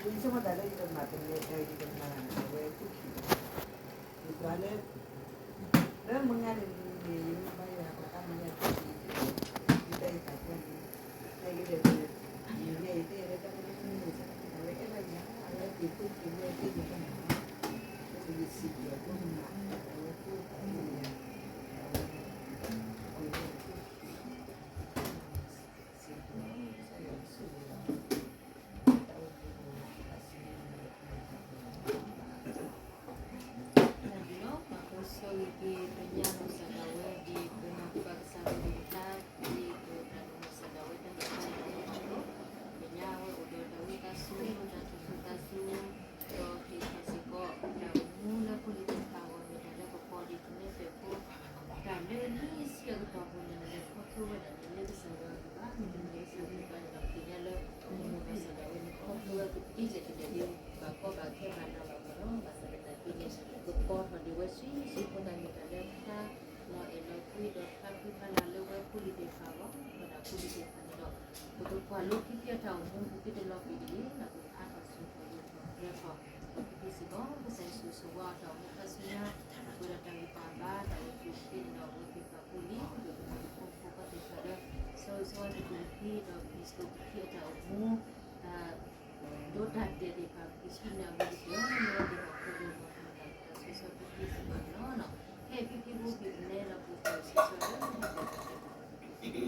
ယဆိကမိၣ်တၢ်လၢယကမၤပလဲၤ ယကမၤအဝဲသူၣ်ခံး, ယကွၢ်လၢ လၢမုၢ်ဂၤန့ၣ်န့ၣ် ယမ့ၢ်ဘါယွၤပှၤအါမးယၤ ယတဲယသးပှၢ်န့ၣ် တၢ်ဂ့ၢ်ဒီး ယလဲၤယတဲလၢတၢ်မနုၤမနုၤန့ၣ် အဝဲအဲၣ်ဘၣ်ယၤ အဝဲက့ၤသူၣ်က့ၤဝဲၢ်သ့ၣ်ယကမၤ လၢယစံးဘျုးအဃိမး အဝဲသူၣ်က့ၤဝဲၢ် အဝဲ တၢ်ဒ်လီၤ ပှၤကိးဆၢဂ့ၤက့ၤ ပညါဟူးစၢ်ဒၣ်ဝဲ ဒ်ပနီၢ်ကစၢ်ဒၣ်ဝဲ ဒ်ပတၢ်နီၢ်ဟူးစၢ်ဒၣ်ဝဲ တၢ်ဟ့ၣ်ခီဟ့ၣ်နီၤ ပညါဝဲအိၣ်ဒီးတၢ်ဝံသးစူၤ တၢ်သူၣ်ဆူၣ်သးဆူၣ် ဒီးဟ့ၣ်ခီစ့ၢ်ကီး တၢ်အိၣ်မူလၢပလံၤသ့ၣ်တဖၣ်အဂီၢ်န့ၣ် တၢ်လၢပကီၢ်ဒ်ကနဲဖဲးဖိ တၢ်လၢလံာ်ဆံးအကတီၢ်ပူၤန့ၣ် နလဲၤခီဖျိဝဲဒၣ်န့ၣ် လၢကစၢ်ယွၤအဂံၢ်ဘါ မ့တမ့ၢ်လၢကစၢ်ယွၤအဂံၢ်ဘါန့ၣ် ပသ့ၣ်ညါလၢ ပနီၢ်ကစၢ်ဒၣ်ဝဲန့ၣ် ခီဖျိဝဲကသ့ဒဲးကဒဲးဒ် ဘၣ်ကီဘၣ်ခဲဘၣ်နးဘၣ်ဖှီၣ်လီၤ. ဘၣ်ဆၣ်သနာ်က့န့ၣ် ကကီထီၣ်ဒံးဝဲဆံးဆံးအဃိသတးန့ၣ် တၢ်လၢဖျါလီၤအဲၣ်လီၤကွံ ဒီးဖျါဃံဖျါလၤလၢဝဲဖိလံၤသ့ၣ်တဖၣ်အဂီၢ် ဒီးတၢ်ဖိလံၤသ့ၣ်တဖၣ်န့ၣ်ဒီး ပကကွၢ်လိခံဖံးအတၢ်အိၣ်မူ ပသုတလီၤပံာ်တဂ့ၤ ဒီးပကဖးထီၣ်ဆူၣ်ထီၣ်ယိာ်ထီၣ်ရဲၣ်ထီၣ် ဒီးဖံးဖံးစ့ၢ်ကီး ကစၢ်ယ့ၣ်ၡူးဆိၣ်ဝါအတၢ်အိၣ်မူခါဆူညါ အဃိဒီးတၢ်ဂံၢ်တၢ်ဘါ တၢ်အိၣ်ဆူၣ်အိၣ်ချ့န့ၣ်ဒီး အဝဲသ့ၣ်တဖၣ်ဖိလံၤ ဒီးပမ့ၢ်ဖိမုၣ်ဖိခွါသ့ၣ်တဖၣ်ဒီး စီၤယိၤၡူဖိသ့ၣ်တဖၣ် ဒီးပမ့ၢ်စ့ၢ်ကီးပထံၣ်အတၢ်အိၣ်မူ ဒီးတၢ်ဒဲးသ့ၣ်တဖၣ် ပကဟံးန့ၢ်အဂ့ၤကတၢၢ် လၢဝဲသ့ၣ်အဃိဒီး မ်ပကမၤတၢ်ဆိၣ်ဂ့ၤဆိၣ်ဝါဖံးဖံးစ့ၢ်ကီးန့ၣ်လီၤ. ဖဲဖံးဖံးဖိဖံးကနဲလီၤ ပကဆိၣ်ဂ့ၤဆိၣ်ဝါလ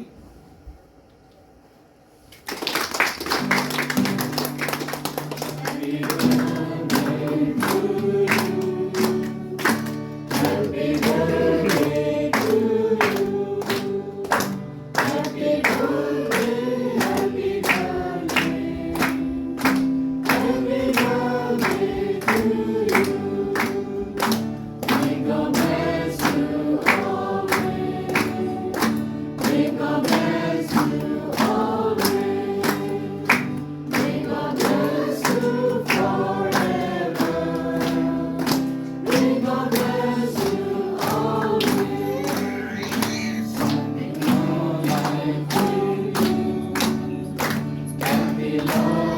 ၢ